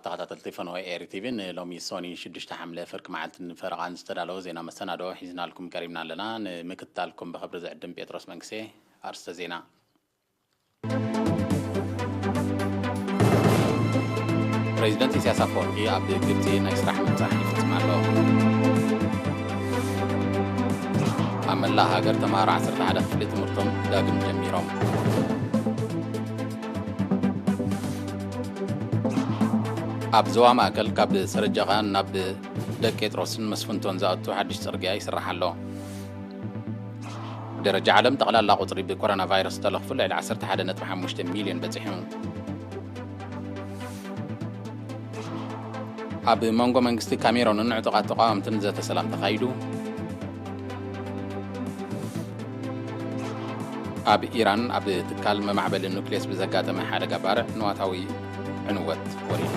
ተኸታተልቲ ፈነወ ኤሪ ቲቪ፣ ንሎሚ ሶኒ ሽዱሽተ ሓምለ ፍርቂ መዓልትን ፈረቓን ዝተዳለወ ዜና መሰናዶ ሒዝናልኩም ቀሪብና ኣለና። ንምክትታልኩም ብኽብሪ ዝዕድም ጴጥሮስ መንግስቴ። ኣርስተ ዜና። ፕሬዚደንት ኢሳያስ ኣፈወርቂ ኣብ ግብፂ ናይ ስራሕ ምብፃሕ ይፍፅም ኣሎ። ኣብ መላእ ሃገር ተምሃሮ ዓሰርተ ሓደ ክፍሊ ትምህርቶም ዳግም ጀሚሮም። ኣብ ዞባ ማእከል ካብ ሰረጀቓ ናብ ደቂ ጴጥሮስን መስፍንቶን ዝኣቱ ሓድሽ ጽርግያ ይስራሕ ኣሎ። ብደረጃ ዓለም ጠቕላላ ቁጽሪ ብኮሮና ቫይረስ ዝተለኽፉ ልዕሊ ዓሰርተ ሓደ ነጥቢ ሓሙሽተ ሚልዮን በጺሑ። ኣብ መንጎ መንግስቲ ካሜሮንን ዕጡቓት ተቓወምትን ዘተ ሰላም ተኻይዱ። ኣብ ኢራን ኣብ ትካል መማዕበሊ ኑክሌስ ብዘጋጠመ ሓደጋ ባርዕ ንዋታዊ ዕንወት ወሪዱ።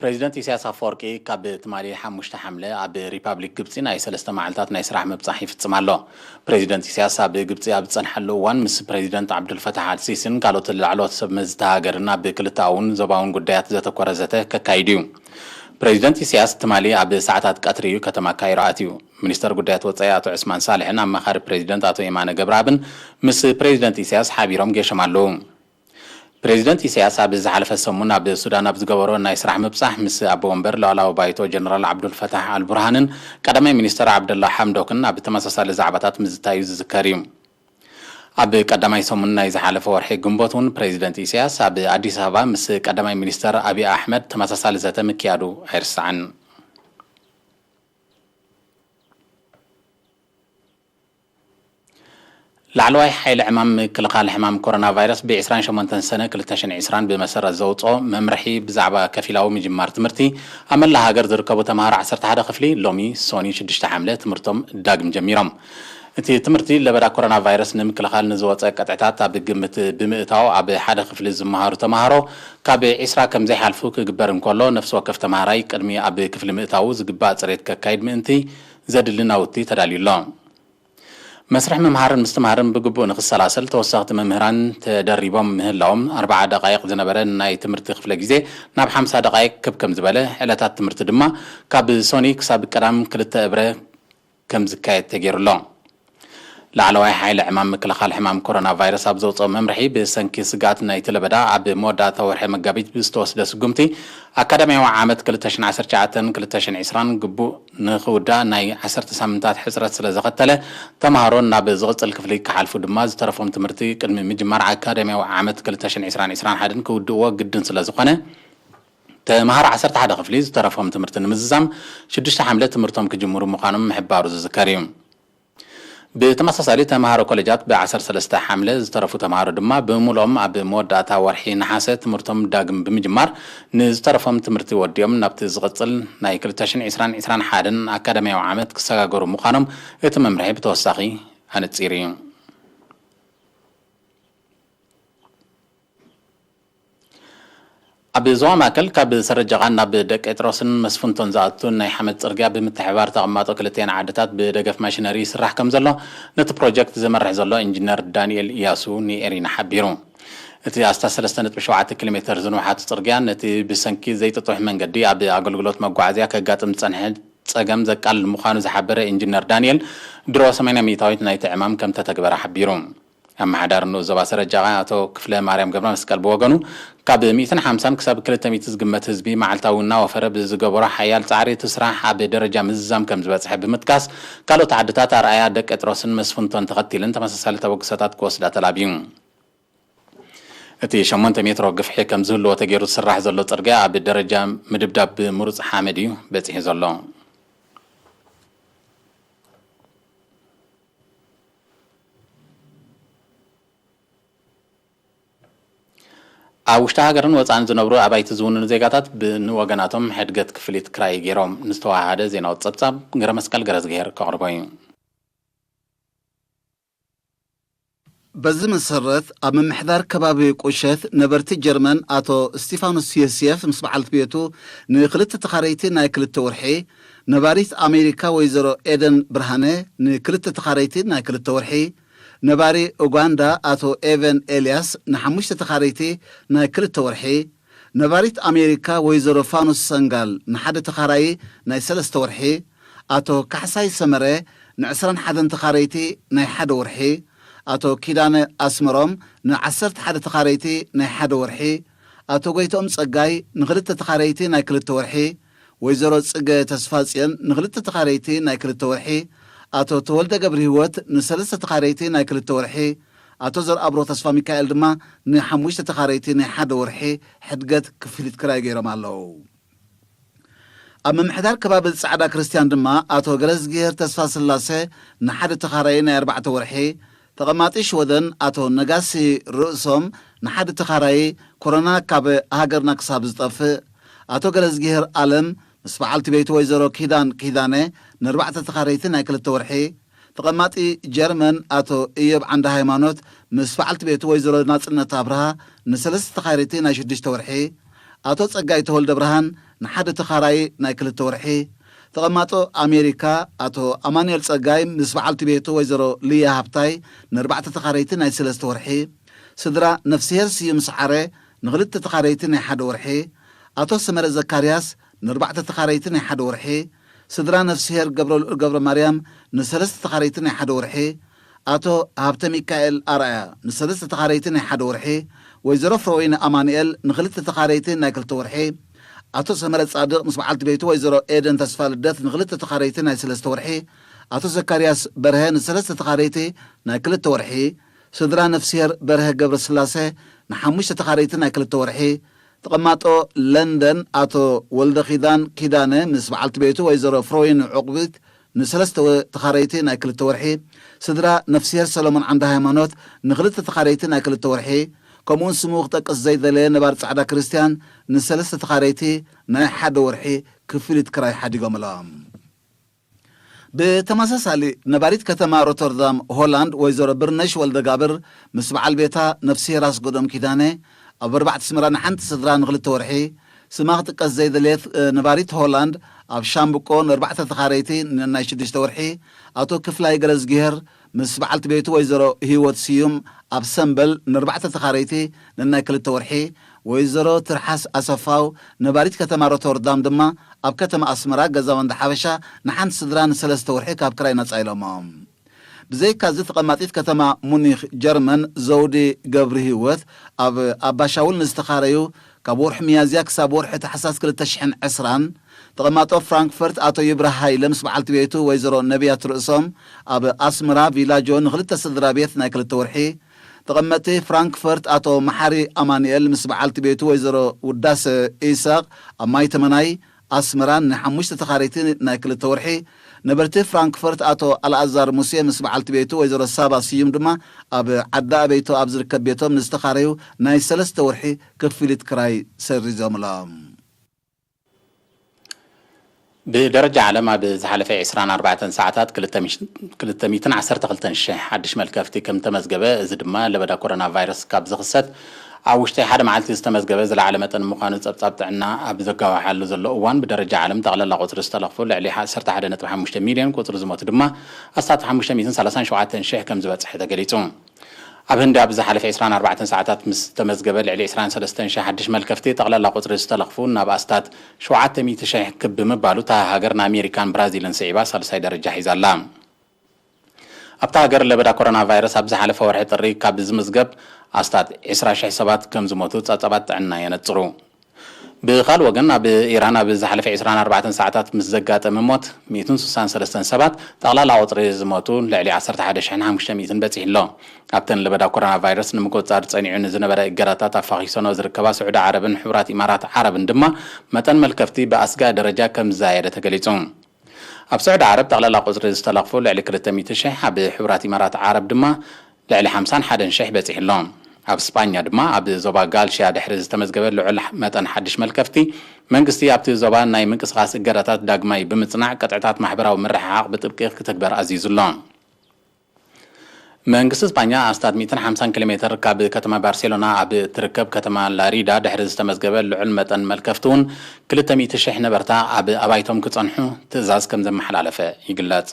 ፕሬዚደንት ኢሳያስ ኣፈወርቂ ካብ ትማሊ ሓሙሽተ ሓምለ ኣብ ሪፓብሊክ ግብጺ ናይ ሰለስተ መዓልታት ናይ ስራሕ ምብጻሕ ይፍጽም ኣሎ። ፕሬዚደንት ኢሳያስ ኣብ ግብጺ ኣብ ዝጸንሓሉ እዋን ምስ ፕሬዚደንት ዓብዱልፈታሕ ኣልሲሲን ካልኦት ላዕለዎት ሰብ መዚ እታ ሃገርን ኣብ ክልተኣውን ዞባውን ጉዳያት ዘተኮረ ዘተ ከካይድ እዩ። ፕሬዚደንት ኢሳያስ ትማሊ ኣብ ሰዓታት ቀትሪ እዩ ከተማ ካይሮ ኣትዩ። ሚኒስተር ጉዳያት ወጻኢ ኣቶ ዑስማን ሳልሕን ኣማኻሪ ፕሬዚደንት ኣቶ የማነ ገብረኣብን ምስ ፕሬዚደንት ኢሳያስ ሓቢሮም ጌሾም ኣለዉ። ፕሬዚደንት ኢሳያስ ኣብ ዝሓለፈ ሰሙን ኣብ ሱዳን ኣብ ዝገበሮ ናይ ስራሕ ምብጻሕ ምስ ኣቦ ወንበር ሉዓላዊ ባይቶ ጀነራል ዓብዱልፈታሕ ኣልቡርሃንን ቀዳማይ ሚኒስተር ዓብደላ ሓምዶክን ኣብ ተመሳሳሊ ዛዕባታት ምዝታዩ ዝዝከር እዩ። ኣብ ቀዳማይ ሰሙን ናይ ዝሓለፈ ወርሒ ግንቦት እውን ፕሬዚደንት ኢሳያስ ኣብ ኣዲስ ኣበባ ምስ ቀዳማይ ሚኒስተር ኣብይ ኣሕመድ ተመሳሳሊ ዘተ ምክያዱ ኣይርሳዕን። ላዕለዋይ ሓይሊ ዕማም ምክልኻል ሕማም ኮሮና ቫይረስ ብ ዕስራን ሸሞንተን ሰነ ክልተ ሽሕን ዕስራን ብመሰረት ዘውፅኦ መምርሒ ብዛዕባ ከፊላዊ ምጅማር ትምህርቲ ኣብ መላእ ሃገር ዝርከቡ ተምሃሮ ዓሰርተ ሓደ ክፍሊ ሎሚ ሶኒ ሽዱሽተ ሓምለ ትምህርቶም ዳግም ጀሚሮም። እቲ ትምህርቲ ለበዳ ኮሮና ቫይረስ ንምክልኻል ንዝወፀ ቅጥዕታት ኣብ ግምት ብምእታው ኣብ ሓደ ክፍሊ ዝመሃሩ ተምሃሮ ካብ ዕስራ ከም ዘይሓልፉ ክግበር እንከሎ ነፍሲ ወከፍ ተምሃራይ ቅድሚ ኣብ ክፍሊ ምእታዉ ዝግባእ ፅሬት ከካይድ ምእንቲ ዘድሊ ናውቲ ተዳልዩ ኣሎ። መስርሕ ምምሃርን ምስትምሃርን ብግቡእ ንኽሰላሰል ተወሰኽቲ መምህራን ተደሪቦም ምህላዎም ኣርብዓ ደቓይቕ ዝነበረ ናይ ትምህርቲ ክፍለ ግዜ ናብ ሓምሳ ደቓይቕ ክብ ከም ዝበለ፣ ዕለታት ትምህርቲ ድማ ካብ ሶኒ ክሳብ ቀዳም ክልተ እብረ ከም ዝካየድ ተገይሩ ኣሎ። ላዕለዋይ ሓይሊ ዕማም ምክልኻል ሕማም ኮሮና ቫይረስ ኣብ ዘውፅኦ መምርሒ፣ ብሰንኪ ስግኣት ናይቲ ለበዳ ኣብ መወዳእታ ወርሒ መጋቢት ብዝተወስደ ስጉምቲ ኣካዳሚያዊ ዓመት ክልተ ሽሕን ዓሰርተ ትሽዓተን ክልተ ሽሕን ዕስራን ግቡእ ንኽውዳእ ናይ ዓሰርተ ሳምንታት ሕፅረት ስለ ዘኸተለ፣ ተምሃሮ ናብ ዝቕፅል ክፍሊ ክሓልፉ ድማ ዝተረፎም ትምህርቲ ቅድሚ ምጅማር ኣካዳሚያዊ ዓመት ክልተ ሽሕን ዕስራን ዕስራን ሓደን ክውድእዎ ግድን ስለ ዝኾነ፣ ተምሃሮ ዓሰርተ ሓደ ክፍሊ ዝተረፎም ትምህርቲ ንምዝዛም ሽዱሽተ ሓምለ ትምህርቶም ክጅምሩ ምዃኖም ምሕባሩ ዝዝከር እዩ። ብተመሳሳሊ፣ ተምሃሮ ኮሌጃት ብ ዓሰርተ ሰለስተ ሓምለ ዝተረፉ ተምሃሮ ድማ ብምሉኦም ኣብ መወዳእታ ወርሒ ነሓሰ ትምህርቶም ዳግም ብምጅማር፣ ንዝተረፎም ትምህርቲ ወዲኦም ናብቲ ዝቕጽል ናይ ክልተ ሽሕን ዕስራን ዕስራን ሓደን ኣካዳሚያዊ ዓመት ክሰጋገሩ ምዃኖም እቲ መምርሒ ብተወሳኺ ኣነጺሩ እዩ። ኣብ ዞባ ማእከል ካብ ሰረጀቓን ናብ ደቂ ጴጥሮስን መስፍንቶን ዝኣቱ ናይ ሓመድ ጽርግያ ብምትሕብባር ተቐማጦ ክልቲኣን ዓድታት ብደገፍ ማሽነሪ ይስራሕ ከም ዘሎ ነቲ ፕሮጀክት ዝመርሕ ዘሎ ኢንጂነር ዳንኤል ኢያሱ ንኤሪና ሓቢሩ። እቲ ኣስታት ሰለስተ ነጥቢ ሸውዓተ ኪሎ ሜተር ዝንውሓቱ ጽርግያ ነቲ ብሰንኪ ዘይጥጡሕ መንገዲ ኣብ ኣገልግሎት መጓዓዝያ ከጋጥም ዝጸንሐ ጸገም ዘቃልል ምዃኑ ዝሓበረ ኢንጂነር ዳንኤል፣ ድሮ ሰማንያ ሚእታዊት ናይቲ ዕማም ከም ተተግበረ ሓቢሩ። ኣመሓዳሪ ንኡስ ዞባ ሰረጃ ኣቶ ክፍለ ማርያም ገብረ መስቀል ብወገኑ፣ ካብ ሚእትን ሓምሳን ክሳብ ክልተ ሚእቲ ዝግመት ህዝቢ መዓልታዊ እናወፈረ ብዝገበሮ ሓያል ጻዕሪ እቲ ስራሕ ኣብ ደረጃ ምዝዛም ከም ዝበጽሐ ብምጥቃስ፣ ካልኦት ዓድታት ኣርኣያ ደቂ ጴጥሮስን መስፍንቶን ተኸቲለን ተመሳሳሊ ተበግሶታት ክወስዳ ተላብዩ። እቲ ሸሞንተ ሜትሮ ግፍሒ ከም ዝህልዎ ተገይሩ ዝስራሕ ዘሎ ጽርግያ ኣብ ደረጃ ምድብዳብ ብምሩጽ ሓመድ እዩ በጺሑ ዘሎ። ኣብ ውሽጢ ሃገርን ወጻእን ዝነብሩ ኣባይቲ ዝውንኑ ዜጋታት ብ-፣ ንወገናቶም ሕድገት ክፍሊት ክራይ ገይሮም። ንዝተዋሃደ ዜናዊ ጸብጻብ ገረመስቀል ገረዝግሄር ከቕርቦ እዩ። በዚ መሰረት፣ ኣብ ምምሕዳር ከባቢ ቁሸት ነበርቲ ጀርመን ኣቶ እስቲፋኖስ ዮሴፍ ምስ በዓልቲ ቤቱ ንክልተ ተኻረይቲ ናይ ክልተ ወርሒ፣ ነባሪት ኣሜሪካ ወይዘሮ ኤደን ብርሃነ ንክልተ ተኻረይቲ ናይ ክልተ ወርሒ፣ ነባሪ ኡጋንዳ ኣቶ ኤቨን ኤልያስ ንሓሙሽተ ተኻረይቲ ናይ ክልተ ወርሒ፣ ነባሪት ኣሜሪካ ወይዘሮ ፋኑስ ሰንጋል ንሓደ ተኻራዪ ናይ ሰለስተ ወርሒ፣ ኣቶ ካሕሳይ ሰመረ ንዕስራን ሓደን ተኻረይቲ ናይ ሓደ ወርሒ፣ ኣቶ ኪዳነ ኣስመሮም ንዓሰርተ ሓደ ተኻረይቲ ናይ ሓደ ወርሒ፣ ኣቶ ጎይትኦም ጸጋይ ንኽልተ ተኻረይቲ ናይ ክልተ ወርሒ፣ ወይዘሮ ጽገ ተስፋጽዮን ንኽልተ ተኻረይቲ ናይ ክልተ ወርሒ፣ ኣቶ ተወልደ ገብርህይወት ንሰለስተ ተኻረይቲ ናይ ክልተ ወርሒ፣ ኣቶ ዘርኣብሮ ተስፋ ሚካኤል ድማ ንሓሙሽተ ተኻረይቲ ናይ ሓደ ወርሒ ሕድገት ክፍሊት ክራይ ገይሮም ኣለዉ። ኣብ ምምሕዳር ከባቢ ጻዕዳ ክርስትያን ድማ ኣቶ ገረዝግሄር ተስፋ ስላሴ ንሓደ ተኻራዪ ናይ ኣርባዕተ ወርሒ፣ ተቐማጢ ሽወደን ኣቶ ነጋሲ ርእሶም ንሓደ ተኻራዪ ኮሮና ካብ ሃገርና ክሳብ ዝጠፍእ፣ ኣቶ ገረዝግሄር ኣለም ምስ በዓልቲ ቤቱ ወይዘሮ ኪዳን ኪዳነ ንኣርባዕተ ተኻረይቲ ናይ ክልተ ወርሒ፣ ተቐማጢ ጀርመን ኣቶ እዮብ ዓንደ ሃይማኖት ምስ በዓልቲ ቤቱ ወይዘሮ ናጽነት ኣብርሃ ንሰለስተ ተኻረይቲ ናይ ሽዱሽተ ወርሒ፣ ኣቶ ጸጋይ ተወልደ ብርሃን ንሓደ ተኻራዪ ናይ ክልተ ወርሒ፣ ተቐማጦ ኣሜሪካ ኣቶ ኣማኑኤል ጸጋይ ምስ በዓልቲ ቤቱ ወይዘሮ ልያ ሃብታይ ንኣርባዕተ ተኻረይቲ ናይ ሰለስተ ወርሒ፣ ስድራ ነፍስሄር ስዩም ሰዓረ ንኽልተ ተኻረይቲ ናይ ሓደ ወርሒ፣ ኣቶ ሰመረ ዘካርያስ ንኣርባዕተ ተኻረይቲ ናይ ሓደ ወርሒ፣ ስድራ ነፍስሄር ገብረልኡል ገብረ ማርያም ንሰለስተ ተኻረይቲ ናይ ሓደ ወርሒ፣ ኣቶ ሃብተ ሚካኤል ኣርኣያ ንሰለስተ ተኻረይቲ ናይ ሓደ ወርሒ፣ ወይዘሮ ፍረወይኒ ኣማኑኤል ንኽልተ ተኻረይቲ ናይ ክልተ ወርሒ፣ ኣቶ ሰመረ ጻድቕ ምስ በዓልቲ ቤቱ ወይዘሮ ኤደን ተስፋ ልደት ንኽልተ ተኻረይቲ ናይ ሰለስተ ወርሒ፣ ኣቶ ዘካርያስ በርሀ ንሰለስተ ተኻረይቲ ናይ ክልተ ወርሒ፣ ስድራ ነፍስሄር በርሀ ገብረ ስላሴ ንሓሙሽተ ተኻረይቲ ናይ ክልተ ወርሒ፣ ተቐማጦ ለንደን ኣቶ ወልደ ኪዳን ኪዳነ ምስ በዓልቲ ቤቱ ወይዘሮ ፍሮይን ዕቑቢት ንሰለስተ ወ-፣ ተኻረይቲ ናይ ክልተ ወርሒ፣ ስድራ ነፍስሄር ሰሎሞን ዓንደ ሃይማኖት ንኽልተ ተኻረይቲ ናይ ክልተ ወርሒ፣ ከምኡውን ስሙ ክጠቅስ ዘይደለየ ነባር ጻዕዳ ክርስትያን ንሰለስተ ተኻረይቲ ናይ ሓደ ወርሒ ክፍሊት ክራይ ሓዲጎምሎም። ብተመሳሳሊ ነባሪት ከተማ ሮተርዳም ሆላንድ ወይዘሮ ብርነሽ ወልደጋብር ምስ በዓል ቤታ ነፍስሄር ኣስገዶም ኪዳነ ኣብ ኣርባዕተ ኣስመራ ንሓንቲ ስድራ ንኽልተ ወርሒ፣ ስማ ክጥቀስ ዘይደልየት፣ እ፣ ነባሪት ሆላንድ ኣብ ሻምብቆ ንኣርባዕተ ተኻረይቲ ንናይ ሽዱሽተ ወርሒ፣ ኣቶ ክፍላይ ገረዝግሄር ምስ በዓልቲ ቤቱ ወይዘሮ ህይወት ስዩም ኣብ ሰምበል ንኣርባዕተ ተኻረይቲ ንናይ ክልተ ወርሒ፣ ወይዘሮ ትርሓስ ኣሰፋው ነባሪት ከተማ ሮተርዳም ድማ ኣብ ከተማ ኣስመራ ገዛ ወንዳ ሓበሻ ንሓንቲ ስድራ ንሰለስተ ወርሒ ካብ ክራይ ነጻ ኢሎሞም። ብዘይካዚ ተቐማጢት ከተማ ሙኒኽ ጀርመን ዘውዲ ገብሪ ህይወት ኣብ ኣባሻውል ንዝተኻረዩ ካብ ወርሒ ሚያዝያ ክሳብ ወርሒ ታሕሳስ ክልተ ሽሕን ዕስራን፣ ተቐማጦ ፍራንክፈርት ኣቶ ይብራህ ሃይለ ምስ በዓልቲ ቤቱ ወይዘሮ ነቢያት ርእሶም ኣብ ኣስመራ ቪላጆ ንኽልተ ስድራ ቤት ናይ ክልተ ወርሒ፣ ተቐመጥቲ ፍራንክፈርት ኣቶ መሓሪ ኣማኑኤል ምስ በዓልቲ ቤቱ ወይዘሮ ውዳሰ ኢሳቕ ኣብ ማይ ተመናይ ኣስመራ ንሓሙሽተ ተኻረይቲ ናይ ክልተ ወርሒ፣ ነበርቲ ፍራንክፈርት ኣቶ ኣልኣዛር ሙሴ ምስ በዓልቲ ቤቱ ወይዘሮ ሳባ ስዩም ድማ ኣብ ዓዲ ኣበይቶ ኣብ ዝርከብ ቤቶም ንዝተኻረዩ ናይ ሰለስተ ወርሒ ክፍሊት ክራይ ሰሪዞምሎም። ብደረጃ ዓለም ኣብ ዝሓለፈ ዕስራን ኣርባዕተን ሰዓታት ክልተ ሚሽ-፣ ክልተ ሚእትን ዓሰርተ ክልተን ሽሕ ሓድሽ መልከፍቲ ከም ተመዝገበ፣ እዚ ድማ ለበዳ ኮሮና ቫይረስ ካብ ዝኽሰት ኣብ ውሽጢ ሓደ መዓልቲ ዝተመዝገበ ዝለዓለ መጠን ምዃኑ ጸብጻብ ጥዕና ኣብ ዘጋውሓሉ ዘሎ እዋን፣ ብደረጃ ዓለም ጠቕላላ ቁጽሪ ዝተለኽፉ ልዕሊ ዓሰርተ ሓደ ነጥቢ ሓሙሽተ ሚልዮን፣ ቁጽሪ ዝሞቱ ድማ ኣስታት ሓሙሽተ ሚእትን ሰላሳን ሸውዓተን ሽሕ ከም ዝበጽሐ ተገሊጹ። ኣብ ህንዲ ኣብ ዝሓለፈ ዕስራን ኣርባዕተን ሰዓታት ምስ ተመዝገበ ልዕሊ ዕስራን ሰለስተን ሽሕ ሓድሽ መልከፍቲ፣ ጠቕላላ ቁጽሪ ዝተለኽፉ ናብ ኣስታት ሸውዓተ ሚእቲ ሽሕ ክብ ብምባሉ፣ እታ ሃገር ንኣሜሪካን ብራዚልን ስዒባ ሳልሳይ ደረጃ ሒዛ ኣላ። ኣብታ ሃገር ለበዳ ኮሮና ቫይረስ ኣብ ዝሓለፈ ወርሒ ጥሪ ካብ ዝምዝገብ ኣስታት ዕስራ ሽሕ ሰባት ከም ዝሞቱ ጸብጻባት ጥዕና የነጽሩ። ብኻልእ ወገን፣ ኣብ ኢራን ኣብ ዝሓለፈ ዕስራን ኣርባዕተን ሰዓታት ምስ ዘጋጠመ ሞት ሚእትን ስሳን ሰለስተን ሰባት፣ ጠቕላላ ቁጽሪ ዝሞቱ ልዕሊ ዓሰርተ ሓደ ሽሕን ሓሙሽተ ሚእትን በጺሑ ኣሎ። ኣብተን ለበዳ ኮሮና ቫይረስ ንምቁጽጻር ጸኒዑ ንዝነበረ እገዳታት ኣፋኺሰኖ ዝርከባ ስዑዲ ዓረብን ሕቡራት ኢማራት ዓረብን ድማ፣ መጠን መልከፍቲ ብኣስጋኢ ደረጃ ከም ዝዛየደ ተገሊጹ። ኣብ ስዑዲ ዓረብ ጠቕላላ ቁጽሪ ዝተለኽፉ ልዕሊ ክልተ ሚእቲ ሽሕ፣ ኣብ ሕቡራት ኢማራት ዓረብ ድማ ልዕሊ ሓምሳን ሓደን ሽሕ በጺሑ ኣሎ። ኣብ ስጳኛ ድማ ኣብ ዞባ ጋልሽያ ድሕሪ ዝተመዝገበ ልዑል መጠን ሓድሽ መልከፍቲ፣ መንግስቲ ኣብቲ ዞባ ናይ ምንቅስቓስ እገዳታት ዳግማይ ብምጽናዕ፣ ቅጥዕታት ማሕበራዊ ምርሕሓቕ ብጥብቂ ክትግበር ኣዚዙ ኣሎ። መንግስቲ ስጳኛ ኣስታት ሚእትን ሓምሳን ኪሎ ሜተር ካብ ከተማ ባርሴሎና ኣብ እትርከብ ከተማ ላሪዳ ድሕሪ ዝተመዝገበ ልዑል መጠን መልከፍቲ እውን፣ ክልተ ሚእቲ ሽሕ ነበርታ ኣብ ኣባይቶም ክጸንሑ ትእዛዝ ከም ዘመሓላለፈ ይግለጽ።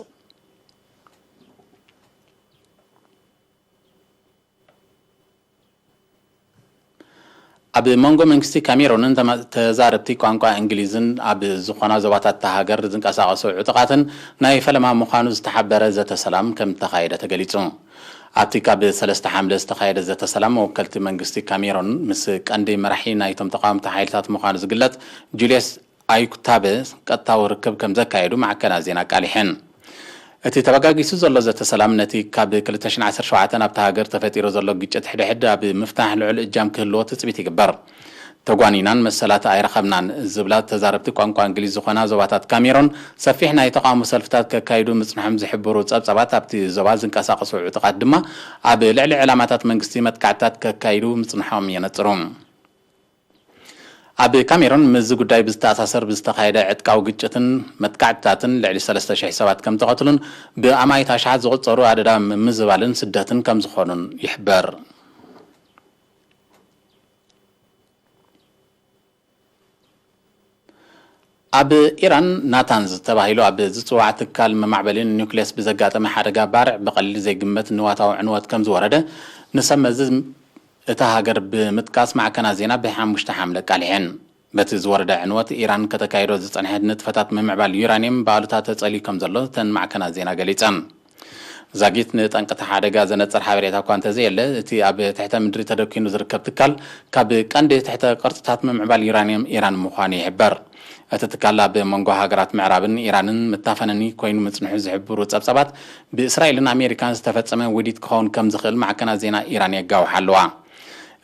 ኣብ መንጎ መንግስቲ ካሜሮንን ተማ-፣ ተዛረብቲ ቋንቋ እንግሊዝን ኣብ ዝኾና ዞባታት እታ ሃገር ዝንቀሳቐሱ ዕጡቓትን ናይ ፈለማ ምዃኑ ዝተሓበረ ዘተ ሰላም ከም እተኻየደ ተገሊጹ። ኣብቲ ካብ ሰለስተ ሓምለ ዝተኻየደ ዘተ ሰላም፣ መወከልቲ መንግስቲ ካሜሮን ምስ ቀንዲ መራሒ ናይቶም ተቓወምቲ ሓይልታት ምዃኑ ዝግለጽ ጁልየስ ኣይኩታበ ቀጥታዊ ርክብ ከም ዘካየዱ ማዕከናት ዜና ኣቃሊሐን። እቲ ተበጋጊሱ ዘሎ ዘተ ሰላም፣ ነቲ ካብ ክልተ ሽሕን ዓሰርተ ሸውዓተን ኣብታ ሃገር ተፈጢሩ ዘሎ ግጭት ሕድሕድ ኣብ ምፍታሕ ልዑል እጃም ክህልዎ ትጽቢት ይግበር። ተጓኒናን መሰላት ኣይረኸብናን ዝብላ ተዛረብቲ ቋንቋ እንግሊዝ ዝኾና ዞባታት ካሜሮን፣ ሰፊሕ ናይ ተቓውሞ ሰልፍታት ከካይዱ ምጽንሖም ዝሕብሩ ጸብጻባት፣ ኣብቲ ዞባ ዝንቀሳቐሱ ዕጡቓት ድማ ኣብ ልዕሊ ዕላማታት መንግስቲ መጥቃዕትታት ከካይዱ ምጽንሖም የነጽሩ። ኣብ ካሜሮን ምስዚ ጉዳይ ብዝተኣሳሰር ብዝተኻየደ ዕጥቃዊ ግጭትን መጥቃዕትታትን ልዕሊ ሰለስተ ሽሕ ሰባት ከም ዝቐትሉን ብኣማኢት ኣሽሓት ዝቑጸሩ ኣደዳ ምምዝባልን ስደትን ከም ዝኾኑን ይሕበር። ኣብ ኢራን ናታንዝ ተባሂሉ ኣብ ዝጽዋዕ ትካል መማዕበሊ ኒውክሌስ ብዘጋጠመ ሓደጋ ባርዕ ብቐሊል ዘይግመት ንዋታዊ ዕንወት ከም ዝወረደ ንሰብ መዚ እታ ሃገር ብምጥቃስ ማዕከናት ዜና ብሓሙሽተ ሓምለ ኣቃሊሐን። በቲ ዝወረደ ዕንወት፣ ኢራን ከተካይዶ ዝጸንሐት ንጥፈታት ምምዕባል ዩራኒየም ብኣሉታ ተጸልዩ ከም ዘሎ እተን ማዕከናት ዜና ገሊጸን። ዛጊት ንጠንቅቲ ሓደጋ ዘነጽር ሓበሬታ እኳ እንተዘየለ፣ እቲ ኣብ ትሕተ ምድሪ ተደኪኑ ዝርከብ ትካል ካብ ቀንዲ ትሕተ ቅርጽታት ምምዕባል ዩራኒየም ኢራን ምዃኑ ይሕበር። እቲ ትካል ኣብ መንጎ ሃገራት ምዕራብን ኢራንን መታፈነኒ ኮይኑ ምጽንሑ ዝሕብሩ ጸብጻባት፣ ብእስራኤልን ኣሜሪካን ዝተፈጸመ ውዲት ክኸውን ከም ዝኽእል ማዕከናት ዜና ኢራን የጋውሓ ኣለዋ።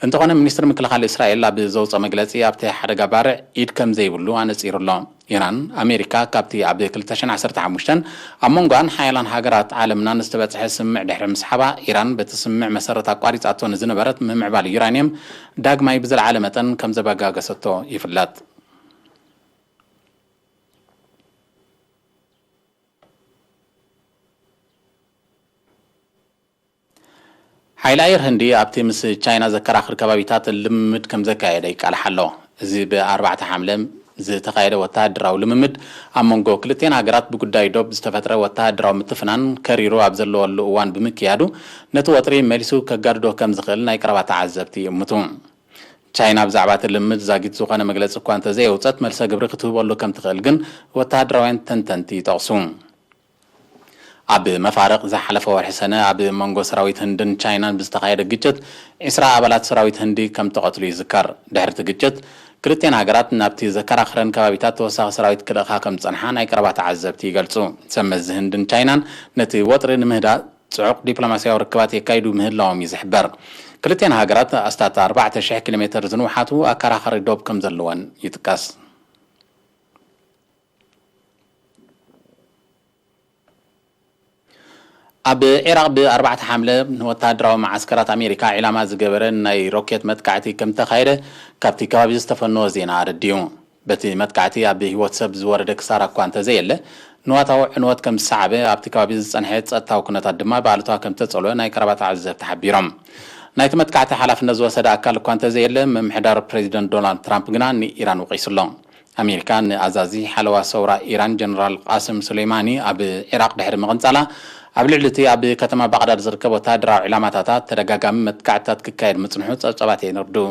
እንተኾነ፣ ሚኒስትሪ ምክልኻል እስራኤል ኣብ ዘውፅኦ መግለፂ፣ ኣብቲ ሓደጋ ባርዕ ኢድ ከም ዘይብሉ ኣነፂሩ ኣሎ። ኢራን፣ ኣሜሪካ ካብቲ ኣብ ክልተ ሽሕን ዓሰርተ ሓሙሽተን ኣብ መንጎኣን ሓያላን ሃገራት ዓለምናን ዝተበፅሐ ስምምዕ ድሕሪ ምስሓባ፣ ኢራን በቲ ስምምዕ መሰረት ኣቋሪፃቶ ንዝነበረት ምምዕባል ዩራኒየም ዳግማይ ብዝለዓለ መጠን ከም ዘበጋገሰቶ ይፍለጥ። ሓይሊ ኣየር ህንዲ ኣብቲ ምስ ቻይና ዘከራኽር ከባቢታት ልምምድ ከም ዘካየደ ይቃላሕ ኣሎ። እዚ ብኣርባዕተ ሓምለ ዝተኻየደ ወተሃደራዊ ልምምድ፣ ኣብ መንጎ ክልቲኤን ሃገራት ብጉዳይ ዶብ ዝተፈጥረ ወተሃደራዊ ምትፍናን ከሪሩ ኣብ ዘለወሉ እዋን ብምክያዱ፣ ነቲ ወጥሪ መሊሱ ከጋድዶ ከም ዝኽእል ናይ ቀረባ ተዓዘብቲ ይእምቱ። ቻይና ብዛዕባ እቲ ልምምድ ዛጊት ዝኾነ መግለጺ እኳ እንተዘየውጸት፣ መልሰ ግብሪ ክትህበሉ ከም ትኽእል ግን ወተሃደራውያን ተንተንቲ ይጠቕሱ። ኣብ መፋርቕ ዝሓለፈ ወርሒ ሰነ፣ ኣብ መንጎ ሰራዊት ህንድን ቻይናን ብዝተኻየደ ግጭት፣ ዕስራ ኣባላት ሰራዊት ህንዲ ከም ተቐትሉ ይዝከር። ድሕሪ እቲ ግጭት፣ ክልቲኤን ሃገራት ናብቲ ዘከራኽረን ከባቢታት ተወሳኺ ሰራዊት ክልእኻ ከም ዝጸንሓ ናይ ቀረባ ተዓዘብቲ ይገልጹ። ሰብ መዚ ህንድን ቻይናን ነቲ ወጥሪ ንምህዳእ ጽዑቕ ዲፕሎማስያዊ ርክባት የካይዱ ምህላዎም እዩ ዝሕበር። ክልቲኤን ሃገራት ኣስታት ኣርባዕተ ሽሕ ኪሎ ሜተር ዝንውሓቱ ኣከራኻሪ ዶብ ከም ዘለወን ይጥቀስ። ኣብ ዒራቕ ብኣርባዕተ ሓምለ ንወተሃደራዊ መዓስከራት ኣሜሪካ ዒላማ ዝገበረ ናይ ሮኬት መጥቃዕቲ ከም ተኻየደ ካብቲ ከባቢ ዝተፈነወ ዜና ኣረዲኡ። በቲ መጥቃዕቲ ኣብ ህይወት ሰብ ዝወረደ ክሳራ እኳ እንተዘየለ፣ ንዋታዊ ዕንወት ከም ዝሰዓበ፣ ኣብቲ ከባቢ ዝጸንሐ ጸጥታዊ ኩነታት ድማ ብኣሉታ ከም ተጸልወ ናይ ቀረባ ተዓዘብቲ ሓቢሮም። ናይቲ መጥቃዕቲ ሓላፍነት ዝወሰደ ኣካል እኳ እንተዘየለ፣ ምምሕዳር ፕሬዚደንት ዶናልድ ትራምፕ ግና ንኢራን ወቒሱ ኣሎ። ኣሜሪካ ንኣዛዚ ሓለዋ ሰውራ ኢራን ጀነራል ቃስም ሱሌይማኒ ኣብ ዒራቕ ድሕሪ ምቕንጻላ፣ ኣብ ልዕሊ እቲ ኣብ ከተማ ባቕዳድ ዝርከብ ወተሃደራዊ ዕላማታታ ተደጋጋሚ መጥቃዕትታት ክካየድ ምጽንሑ ጸብጻባት የርድኡ።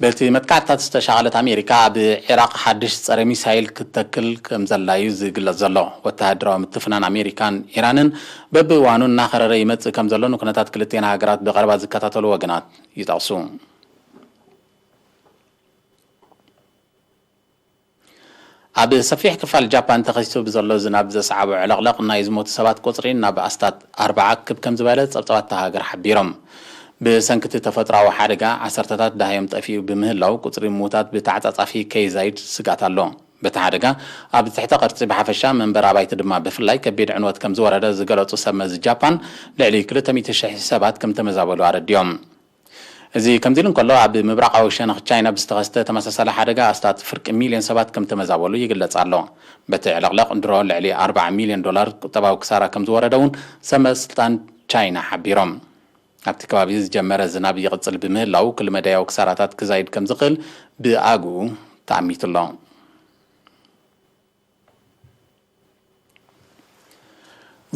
በቲ መጥቃዕትታት ዝተሻቐለት ኣሜሪካ፣ ኣብ ዒራቕ ሓድሽ ጸረ ሚሳይል ክትተክል ከም ዘላ እዩ ዝግለጽ ዘሎ። ወተሃደራዊ ምትፍናን ኣሜሪካን ኢራንን በብእዋኑ እናኸረረ ይመጽእ ከም ዘሎ ንኩነታት ክልቲኤን ሃገራት ብቐረባ ዝከታተሉ ወገናት ይጠቕሱ። ኣብ ሰፊሕ ክፋል ጃፓን ተኸሲቱ ብዘሎ ዝናብ ዘስዓቦ ዕለቕለቕ፣ ናይ ዝሞቱ ሰባት ቁጽሪ ናብ ኣስታት ኣርባዓ ክብ ከም ዝበለ ጸብጻባት እታ ሃገር ሓቢሮም። ብሰንኪ እቲ ተፈጥሮኣዊ ሓደጋ፣ ዓሰርተታት ደሃዮም ጠፊኡ ብምህላው፣ ቁጽሪ ምዉታት ብተዓጻጻፊ ከይዛይድ ስግኣት ኣሎ። በቲ ሓደጋ፣ ኣብ ትሕተ ቅርጺ ብሓፈሻ፣ መንበሪ ኣባይቲ ድማ ብፍላይ ከቢድ ዕንወት ከም ዝወረደ ዝገለጹ ሰብ መዚ ጃፓን፣ ልዕሊ ክልተ ሚእቲ ሽሕ ሰባት ከም ተመዛበሉ ኣረዲኦም። እዚ ከምዚ ኢሉ እንከሎ፣ ኣብ ምብራቓዊ ሸነኽ ቻይና ብዝተኸስተ ተመሳሳሊ ሓደጋ ኣስታት ፍርቂ ሚልዮን ሰባት ከም ተመዛበሉ ይግለጽ ኣሎ። በቲ ዕለቕለቕ ድሮ ልዕሊ ኣርባዓ ሚልዮን ዶላር ቁጠባዊ ክሳራ ከም ዝወረደ እውን ሰበ ስልጣን ቻይና ሓቢሮም። ኣብቲ ከባቢ ዝጀመረ ዝናብ ይቕጽል ብምህላው፣ ክልመዳያዊ ክሳራታት ክዛይድ ከም ዝኽእል ብኣግኡ ተኣሚቱ ኣሎ።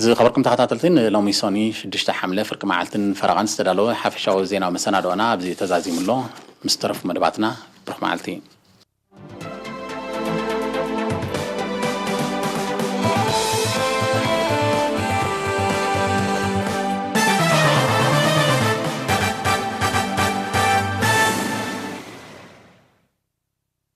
ዝኸበርኩም ተኸታተልቲ፣ ንሎሚ ሶኒ ሽዱሽተ ሓምለ ፍርቂ መዓልትን ፈረቓን ዝተዳለወ ሓፈሻዊ ዜናዊ መሰናድኦና ኣብዚ ተዛዚሙ ኣሎ። ምስ ተረፉ መደባትና ብሩኽ መዓልቲ።